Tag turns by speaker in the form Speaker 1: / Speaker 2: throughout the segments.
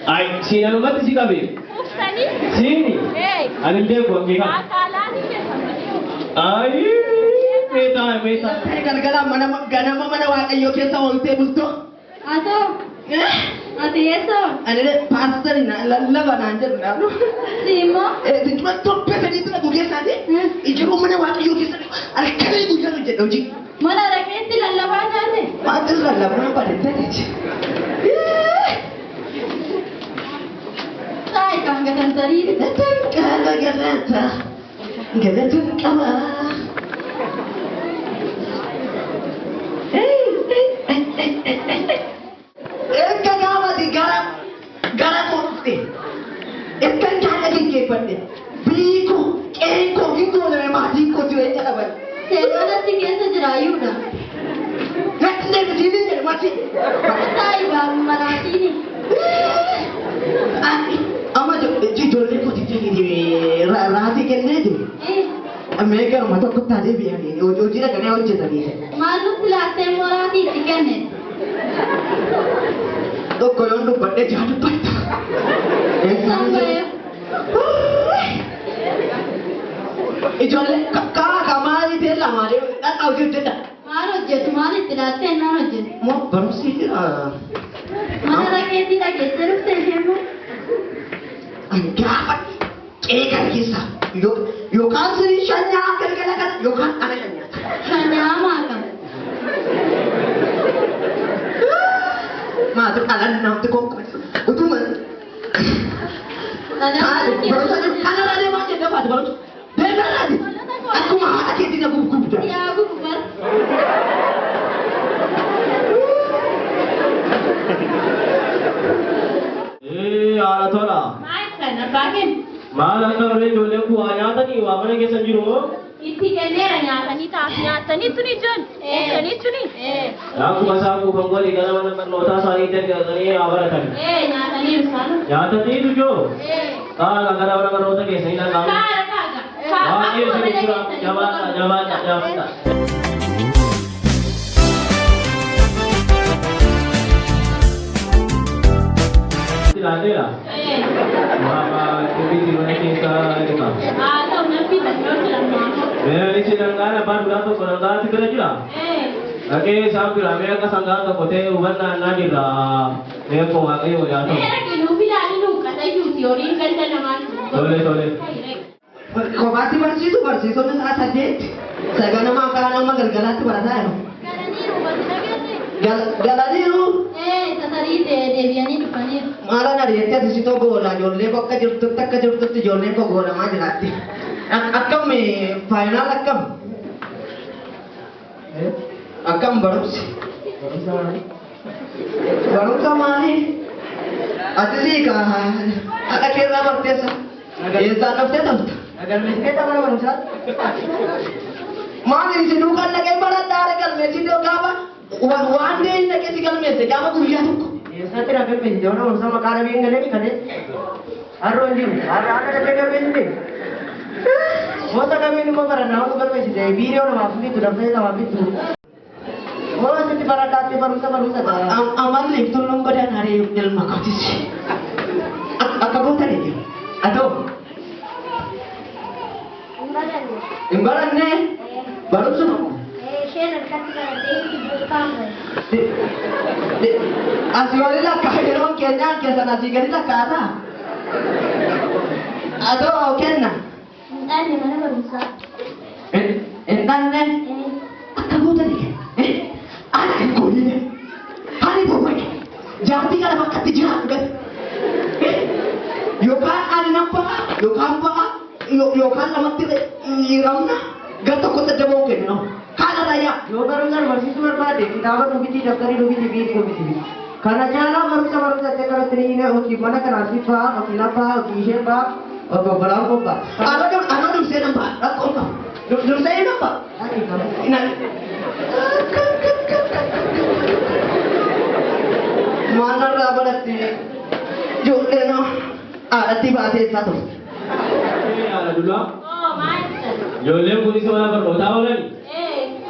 Speaker 1: Ay, siin anumatti si qabe. Siini. Ani hin beeku hangee kana. Ay, meetaa meetaa.
Speaker 2: Galgala mana ganama mana Waaqayyoo keessa ooltee bultoo.
Speaker 3: Atoo, ati eessoo?
Speaker 2: Ani paastari na lallaba naan jedhu naannoo.
Speaker 3: Si immoo?
Speaker 2: Dura torbee sadiitti na gugee isaati. Ijiruu mana Waaqayyoo keessa halkanii guyyaa hojjedha hojii.
Speaker 3: Mana rakeetti lallabaa taate?
Speaker 2: Maantis lallabnaan badeetteeti.
Speaker 3: Taa'i kan gatantarii.
Speaker 2: Galatan qaba galata galatan qaba. Erga gaafati gara gara koo dhufte erga nyaata geggeeffadhe biyyi koo qe'een koo hin goolame maatiin koo jireenya dhaban.
Speaker 3: Seexanatti keessa jiraayyuudha.
Speaker 2: Natti deebisiin jedhe mati.
Speaker 3: Taa'i baabuma maraatiini.
Speaker 2: Amma ijoollee kootiif raatii kenneeti. Mee garuma tokko taatee deebi'anii hojii dhaqanii hojjetanii.
Speaker 3: Maal nutti laattee moraatii itti kenne?
Speaker 2: Tokko yoon dubbadhe jaha dubbatta.
Speaker 3: Isaan ba'ee.
Speaker 2: Ijoollee kaa maalii ta'e lamaalee dhaqaa hojii hojjedha.
Speaker 3: Maal hojjetu maal itti laattee naan hojjetu?
Speaker 2: Moo barumsi jira.
Speaker 3: Mana rakeetii dhageessee dhufte isheen moo?
Speaker 2: An gaafa qe'ee kana keessa yookaan sirii shanyaa galgala kana yookaan ana shanyaata.
Speaker 3: Shanyaa maakam?
Speaker 2: Maati dhalan namti koo utuma barumsa jiru kanarra deemaa jedha faati barumsa deemarraati akkuma haadha keetii na gubgubda.
Speaker 3: Yaa gubu bar.
Speaker 1: Ee, haadha tola.
Speaker 4: Maal kan abbaa kennu?
Speaker 1: Maal akka warreen ijoolleen kun waa nyaatanii waa mana keessa hin jiru moo?
Speaker 4: Itti kenneera nyaatanii taaf nyaatanii tuni ijoon. Nyaatanii tuni.
Speaker 1: Akkuma isaan quufan walii gara mana barnootaa isaanii dargaganii haa baratan.
Speaker 4: Nyaatanii isaan.
Speaker 1: Nyaataniitu joo. Kaala gara mana barnoota keessanii dhaqamu.
Speaker 4: Kaara kaaga.
Speaker 1: Baay'ee isin jira. Jabaadha jabaadha jabaadha. Ilaalleera. Waama qubiti mana keessa jira.
Speaker 4: Haa ta'u namni tokko lammaa.
Speaker 1: Meeshaan dhangaan abbaan duraa tokko dhangaatti bira jira. Dhaqee isaan bira mee akka sangaan tokko ta'e hubannaa naa jirra. Mee akkuma Waaqayyo waliin ta'u.
Speaker 4: Meera kennuuf ilaalii nuuqata iyyuuti horiin ganda namaa.
Speaker 1: Tole tole.
Speaker 2: Kophaatti barsiisu barsiisonni sa'a saddeet saganamaa kaan amma galgalaatti barataa jiru.
Speaker 3: Galaniiru basi dhageesse?
Speaker 2: Galaniiru
Speaker 3: Tasarii deebi'anii dhufaniiru.
Speaker 2: maalaan ari'attee asisitoo goola ijoollee koo akka jirtutti akka jirtutti ijoolleen koo goolamaa jiraatti. Akkam faayinaal akkam? Akkam barumsi? Barumsa maali? Ati siika haadha keerraa barteessa. Eessaan dhuftee tafta?
Speaker 5: Galmeessitee mana barumsaa?
Speaker 2: Maali isin duukaan dhaqee baradhaa galmeessitee gaafa waan deeyin dhaqee si galmeesse gaafa guyyaa tokko.
Speaker 5: Eessatti na galmeessite? Mana barumsaa maqaa dhabee hin galanii kalee? Har'oo hin jiru. Har'a har'a dhaqee galmeessite? Gosa kamiin immoo barannaa hunda galmeessite? Biiroo namaaf bittu, dabtara namaaf bittu. Moo asitti baradhaatti barumsa barumsa ta'a.
Speaker 2: Amalli tulluun godhan haree ilma kootis. Akka gootan ejja. Atoo
Speaker 6: Hin baranne.
Speaker 2: hin baranne barumsa tokko.
Speaker 6: Isheen harkatti barattee burtukaan baratte.
Speaker 2: Asii oli lakkaa yeroon keenyaan keessan asii gadi lakkaataa. Atoo kenna.
Speaker 6: Hin dhaanne mana barumsaa.
Speaker 2: Hin dhanne akka gootan ejja. Ana hin goonine. Ani boba'e. Jaartii kana bakkatti jiraatu gadi. Yookaan ani nan ba'a yookaan ba'a yookaan lamatti hiramna gar tokkotti adda ba'uu kennu. Kaana raayyaa.
Speaker 5: Yoo barumsa nu barsiisuu barbaadde kitaaba nu biti, dabtarii nu biti, biirii nu biti. Kana caalaa barumsa barumsa jettee kanatti ni hine hojii mana kanaa si ba'a, hojii na ba'a, hojii ishee ba'a, hojii obbolaan koo ba'a.
Speaker 2: Anoo dursee nan ba'a. Rakkoon qabu. Dursee nan ba'a. Maal narraa baratte ijoolleen haadhatti baatee isaa turte.
Speaker 1: Haadha dulaa. Ijoolleen kunis mana barnootaa oolani.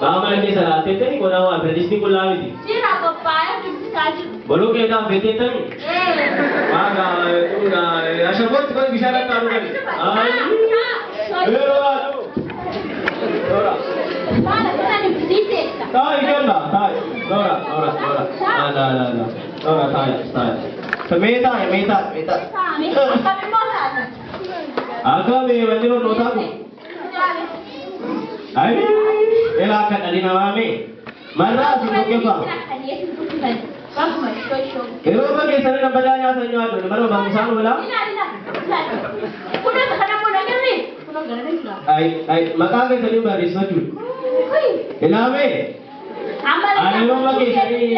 Speaker 1: Baa mana keessa laatteettani qodaa waa pireedistii qullaa miti.
Speaker 4: Jira qophaa'ee dubbisaa jiru.
Speaker 1: Boloo keetaan feeteettani. Maaga tuuna ashabootti kun bishaan akka dhugani. Yeroo haadhu. Dora.
Speaker 4: Maala kana dubbisiiseetta.
Speaker 1: Taa'i kenna taa'i. Dora dora dora. La la la. Dora taa'i taa'i.
Speaker 2: Mee taa'i mee taa'i mee taa'i.
Speaker 4: Saami akkamimmoo taata?
Speaker 1: Akka mee wanni barnootaa kun. Ayi elaa akka dhalli namaa mee. Marraa asii tokkeeffaa. Yeroo bageessanii dhabbataa nyaata nyaatu mana barumsaan oolaa. Ay ay maqaa keessanii barreessaa jiru. Ilaamee. Ani yeroo bageessanii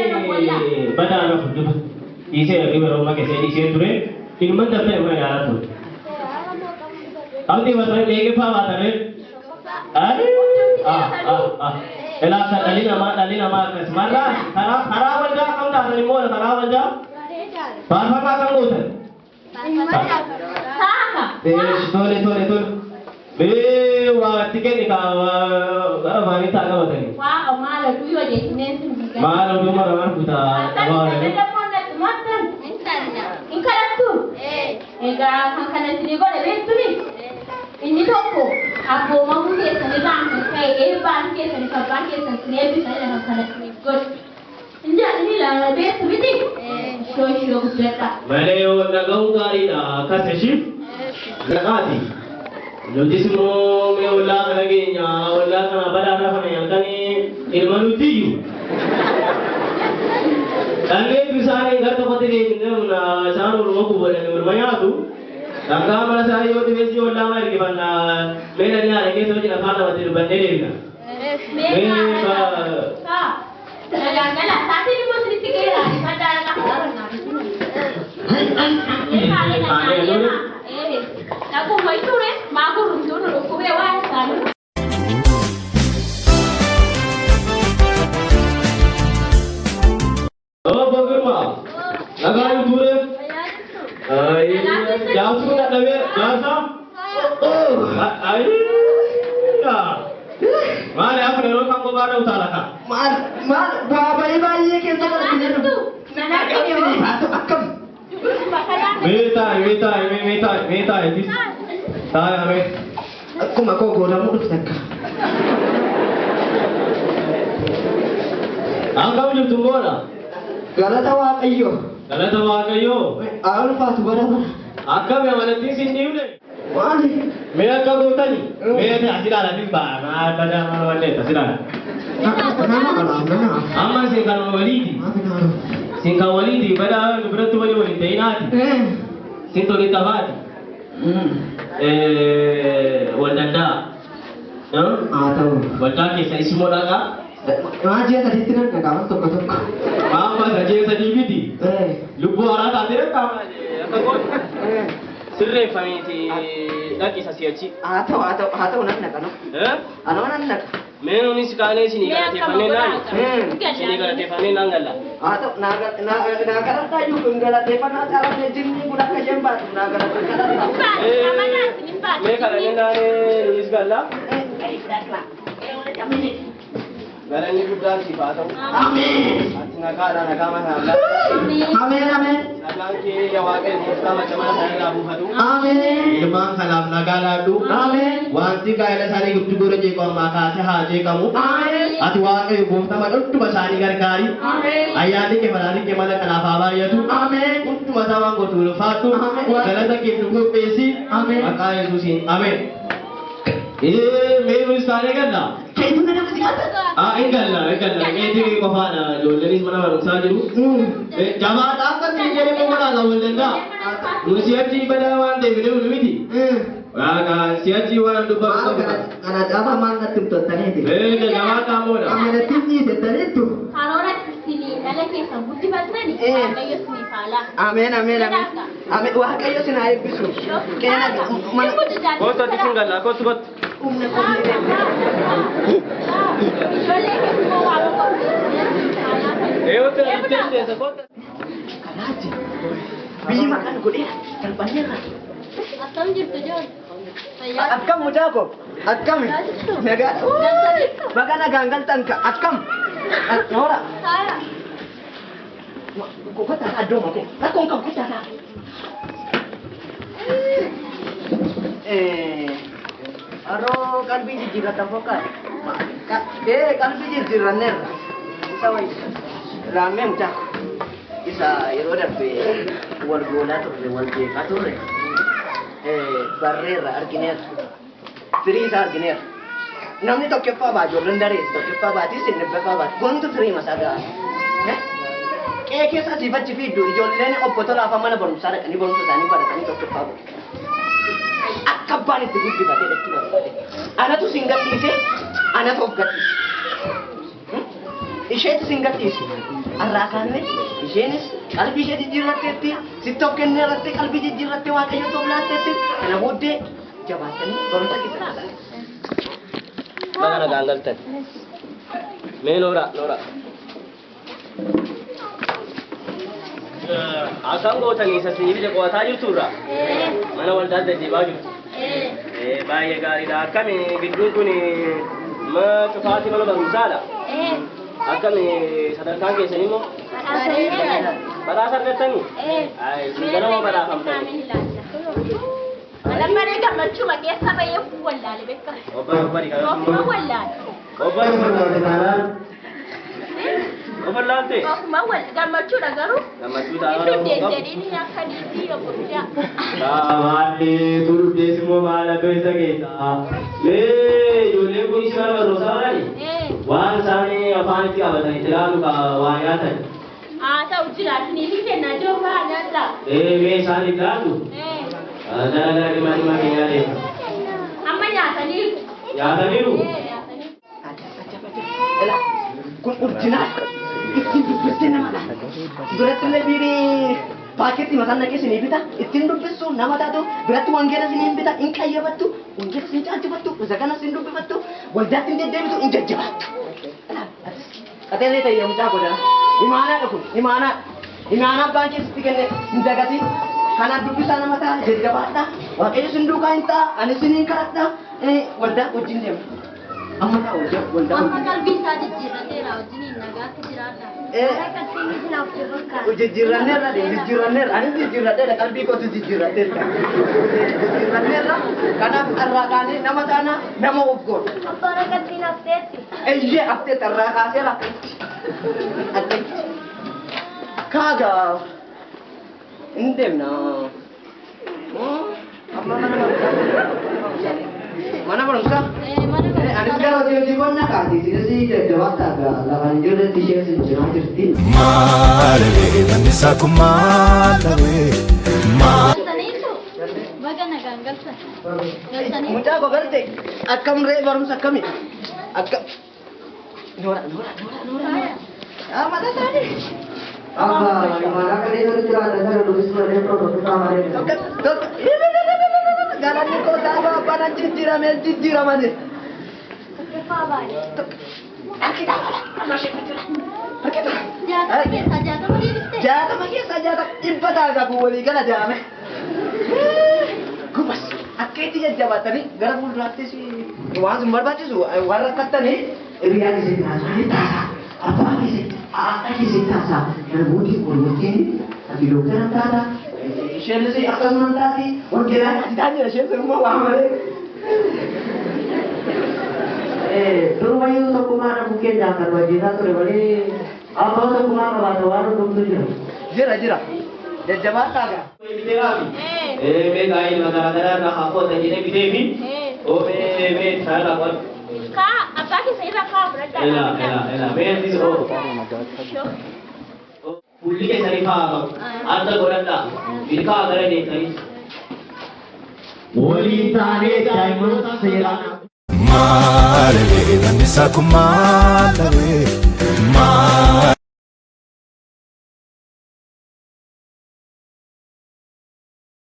Speaker 1: badaa na fuuldura. Dhiisee yeroo bageessanii dhiisee ture. Ilman dabtee mana yaalaa ture. Abdii basaree eegeffaa baataree. Ay ah ah ah. Elaa akka dhalli namaa akkas marraa karaa waldaa akkam taatan immoo karaa waldaa faarfannaa akkam gootan. Tole tole tole. Mee waa itti kenni kaa gara afaanii taa qabatanii. Maal oduu mara maal kutaa qabaa oolanii.
Speaker 4: Egaa kan kana isinii godhe beektuni inni tokko abboomamuu keessanirraan kan ka'e eebbaan keessaniif abbaan keessan isin eebbisanidha kan kana isiniif godhe. Inni inni ilaala beektu miti? Ishoo ishoo guddadha.
Speaker 1: Malee yoo dhaga'uun gaariidha akkas ishiif dhagaati. Nutis immoo mee ollaa kana keenya ollaa kana badaa rafame halkanii ilma nuti iyyuu. Dhalleetu isaanii gara tokkotti deemnee isaan orma gubatanii orma nyaatu. Dhangaa mana isaanii yoo dhibeessi ollaa ma ergifanna mee dhanii haadha keessa hojii afaan namatti dubbannee deemna.
Speaker 4: Mee nagaan gala saatiin immoo isinitti ga'eera maddaa dhaqa. Dhaquu wayituure maa gurrumtuu nu dhukkubee waa isaanii.
Speaker 1: Obbo Girmaa nagaan ture. Jaarsi kun dadhabee jaarsa. Maali hafu yeroo kan kophaarra utaala ka.
Speaker 2: Maal maal bu'aa bayii baay'ee keessa darbinee dhufu. Akkam.
Speaker 1: Mee taa'i mee taa'i mee mee taa'i mee taa'i taa'i mee.
Speaker 2: Akkuma koo goodamuu dhufte akka.
Speaker 1: Akkam jirtu moodha?
Speaker 2: Galata Waaqayyoo.
Speaker 1: Galata Waaqayyoo.
Speaker 2: Haa ulfaatu bara bara.
Speaker 1: Akkam amanattiin sin dhiibne?
Speaker 2: Maali?
Speaker 1: Mee akka gootani? Mee as ilaalatis ba'a maal badaa maal walleetta as ilaala.
Speaker 2: Nama ala nama.
Speaker 1: Amma isin kan waliiti. Isin kan waliiti badaa nu biratti walii waliin ta'inaati. Isin toli taphaati. Wal danda'a.
Speaker 2: Haa ta'u.
Speaker 1: Waldaa keessa isin dhaqaa.
Speaker 2: Maa ji'a sadiitti nan dhaqaa tokko tokko.
Speaker 1: Maama isa ji'a sadii miti. Lubbuu haaraa taatee dhaqaa akka gootu. Sirreeffamiiti dhaqisa si'achi.
Speaker 2: Haa ta'u haa ta'u haa ta'u nan dhaqa no. Anoo nan dhaqa.
Speaker 1: Mee nunis kaanee isinii galateeffannee naan isinii galateeffannee naan galla.
Speaker 2: Haa ta'u naa galadhaa iyyuu kun galateeffannaa caalaa jinni kun akka isheen baatu naa galateeffannaa.
Speaker 1: Mee kadhannee naanee nunis galla. Galanni guddaan siif haa ta'u.
Speaker 2: Ameen.
Speaker 1: Ati nagaadha nagaa mana laata.
Speaker 2: Ameen ameen.
Speaker 1: Nagaan kee yaa Waaqayyo gooftaa maccamaa sana irraa buufatu.
Speaker 2: Ameen.
Speaker 1: Ilmaan kanaaf nagaa laadhu.
Speaker 2: Ameen.
Speaker 1: Wanti gaa'ela isaanii gidduu godha jeequ ammaa kaasee haa jeeqamu.
Speaker 2: Ameen.
Speaker 1: Ati Waaqayyo gooftaa hunduma isaanii gargaari.
Speaker 2: Ameen.
Speaker 1: Ayyaanni kee badhaadhi kee mana kanaaf haa baay'atu.
Speaker 2: Ameen.
Speaker 1: Hunduma isaa waan gootu ulfaadhu.
Speaker 2: Ameen.
Speaker 1: Galata kee nu qopheessi.
Speaker 2: Ameen.
Speaker 1: Maqaa Yesuusiin. Ameen. Mee nunis taanee galla.
Speaker 2: Keetu nama si qaata.
Speaker 1: Ah, hin galla, hin galla. Meetii qofaadha. Ijoolleenis mana barumsaa jiru. Jabaadha akka isin jedhe immoo godhaa wal danda'a. Nu si'achi badaa waan ta'eef nu miti. Waaqa si'achi waan dubbatu
Speaker 2: Maal
Speaker 1: qabu.
Speaker 2: kana caalaa maal natti himtottaniiti?
Speaker 1: Jabaadha moodha.
Speaker 2: Amanattiin dhiisettaniittu.
Speaker 4: Karoora isinii dhala keessan guddifattani. Waaqayyo isiniif haa laatu.
Speaker 2: Ameen, ameen, ameen. Ameen. Waaqayyo isin haa eebbisu. Qeena mana
Speaker 1: Kottu ati sin galla kottu kottu.
Speaker 2: Humna qonni.
Speaker 4: Ijoollee keessumoo waa
Speaker 1: Eeyoota ittiin kottu.
Speaker 2: Kanaati. Biyyi maqaan godheera. Darbaneerra.
Speaker 3: Akkam jirtu ijoollee? Fayyaa
Speaker 2: Akkam mucaa koo? Akkami? Nagaa. Baga nagaan galtan ka akkam? Noora.
Speaker 3: Saara.
Speaker 2: Kottaa addoo makoo. Rakkoon qabu kottaa ta'a. Haroo qalbii jijjiirratan fokkaata. Qalbii jijjiirranneerra. Isa wayi. Raammee mucaa koo. Isa yeroo darbe wal goolaa turre, wal jeeqaa turre. Barreerra argineerra. Firii isaa argineerra. Namni tokkoffaa ba'a, ijoolleen dareeti tokkoffaa baati, isin dhibbaffaa baati. Gontu firii masaa gahaa. Qe'ee keessa asiif achi fiiddu ijoolleen obbo Tolaafaa mana barumsaa dhaqanii barumsa isaanii baratanii tokkoffaa ba'u. Akka abbaan itti guddifatee jechuu barbaade. Anatu sin gadhiise, anatu of gadhiise. Isheetu sin gadhiise. Har'aa kaanee isheenis qalbii ishee jijjiirratteetti, sitti of kenneerratte, qalbii jijjiirratte, Waaqayyotti of laatteetti. Kana booddee jabaattanii barumsa keessan dhaqaa.
Speaker 1: Baga nagaan galtan. Mee noora noora. Akkam gootanii isa isinii bite qo'ataa jirtu irraa? Mana waldaa deddeebi'aa jirtu. Baay'ee gaariidha. Akkami gidduun kun ma cufaatii mana barumsaadha? Akkami sadarkaan keessan immoo? Badhaasa argattanii? Ay, isin ganama badhaafamtanii.
Speaker 4: Lammaree gammachuma keessa bahee wallaale beekama.
Speaker 1: Obbali obbali kana.
Speaker 4: Ofuma wallaale.
Speaker 1: Obbali obbali taanaan. Ofan laalte?
Speaker 4: Ofuma wal gammachuudha garuu.
Speaker 1: Gammachuu
Speaker 4: Inni
Speaker 1: taanaan
Speaker 4: hundeen
Speaker 1: qabu.
Speaker 4: jedhiin akka niitii obbo Fidaa.
Speaker 1: Maalli turtees immoo maalatu isa keessa. Mee ijoolleen kun mana barumsaa barani? Waan isaanii afaan itti qabatanii itti ilaalu ka waa nyaatan.
Speaker 4: Haa ta'u jira isiniif kennaa jiru haa nyaadhaa.
Speaker 1: Mee isaan itti ilaalu? Gara gara dhimma dhimma keenyaa deema.
Speaker 4: Amma nyaataniiru.
Speaker 1: Nyaataniiru?
Speaker 4: Nyaataniiru.
Speaker 2: Ela, kun urjinaa ittiin dubbistee nama taata. Biratti illee biirii paaketti mataan naqee isinii bita, ittiin dubbistu nama taatu, biratti wangeela isiniin bita, hin qayyabattu, wangeela isin caalchifattu, isa kana isin dubbifattu, waldaatti hin deddeebitu, hin jajjabaattu. Qaxeellee ta'e mucaa godhana. Imaanaadha kun, imaanaadha. Imaanaa abbaan keessatti kenne hin dagatin. Kanaaf dubbisaa nama ta'a, jajjabaadha. Waaqayyo isin duukaa hin ta'a, ani isiniin kadhadha. Waldaa wajjin deema. Amma ta'a waldaa waldaa
Speaker 3: Amma
Speaker 2: wajjin.
Speaker 3: qalbii isaa jijjiirrateera wajjiniin nagaatti jiraadha.
Speaker 2: Jijjiirranneerra, jijjiirranneerra, anis jijjiirradheera, qalbii kootu jijjiirradheerra. Jijjiirranneerra, kanaaf irraa kaanee nama taana, nama of goona.
Speaker 6: Abbaan qalbiin hafteetti.
Speaker 2: Eeyyee, hafteetti irraa kaaseera akkatti. Akkatti. Kaagaa hin deemna. Amma mana barumsaa. Mana barumsaa. Anis gara hojii hojii qonnaa kaati. Isinis jajjabaattaa lafa hin jirretti isheen sin cinaa jirti.
Speaker 7: Maalalee manni isaa kun maalalee maal.
Speaker 3: Galtaniitu baga nagaan galtan. Galtaniitu.
Speaker 2: Mucaa koo galte, akkam ree barumsa akkami? Akkam? Noora, noora, noora, noora, noora. Yaa mata isaanii.
Speaker 5: Abba, imaanaa kaleessa jiraatan sana dubbisuu malee tokko malee.
Speaker 2: Tokko tokko. Galanni koo taaba abbaan jijjiiramee jijjiiramani.
Speaker 6: Tokkoffaa baale.
Speaker 2: Harki ta'a. Amma ishee jira. Harki ta'a.
Speaker 3: 60 keessaa 60 deebiste.
Speaker 2: 60 keessaa 60 dhibba ta'a kun walii gala jaame. Gubas akka itti jajjabaatanii gara fuulduraattis waan sun barbaachisu waan rakkattanii
Speaker 5: Hiriyaa keessatti haasa'anii taasaa. Abbaa keessatti, haadha keessatti haasaa. Kana booddee wal ati dooktara taata.
Speaker 2: Isheenis akkasuma taati. Wangeelaa taati taati isheen sun immoo waa malee.
Speaker 5: Durumayyuu tokkummaa dhabuu keenyaaf kan hojjetaa ture malee abbaa tokkummaa qabaata waan hundumtu jira.
Speaker 2: Jira jira. Jajjabaadhaa gaa.
Speaker 1: Biteeraafi. Mee gaa'ee magaalaa kana irraa haa qo'atan jedhee biteefi. Oo mee mee isaan irraa qo'atu.
Speaker 4: Kaa abbaa keessa irra kaa fudhadhaa.
Speaker 1: Ela ela ela mee atis oo. Fuulli keessanii fa'aa qabu. Adda godhadhaa. Milkaa gara deemtanii.
Speaker 8: Waliin taanee daa'immoota seeraan
Speaker 7: Maalalee manni isaa kun maalalee.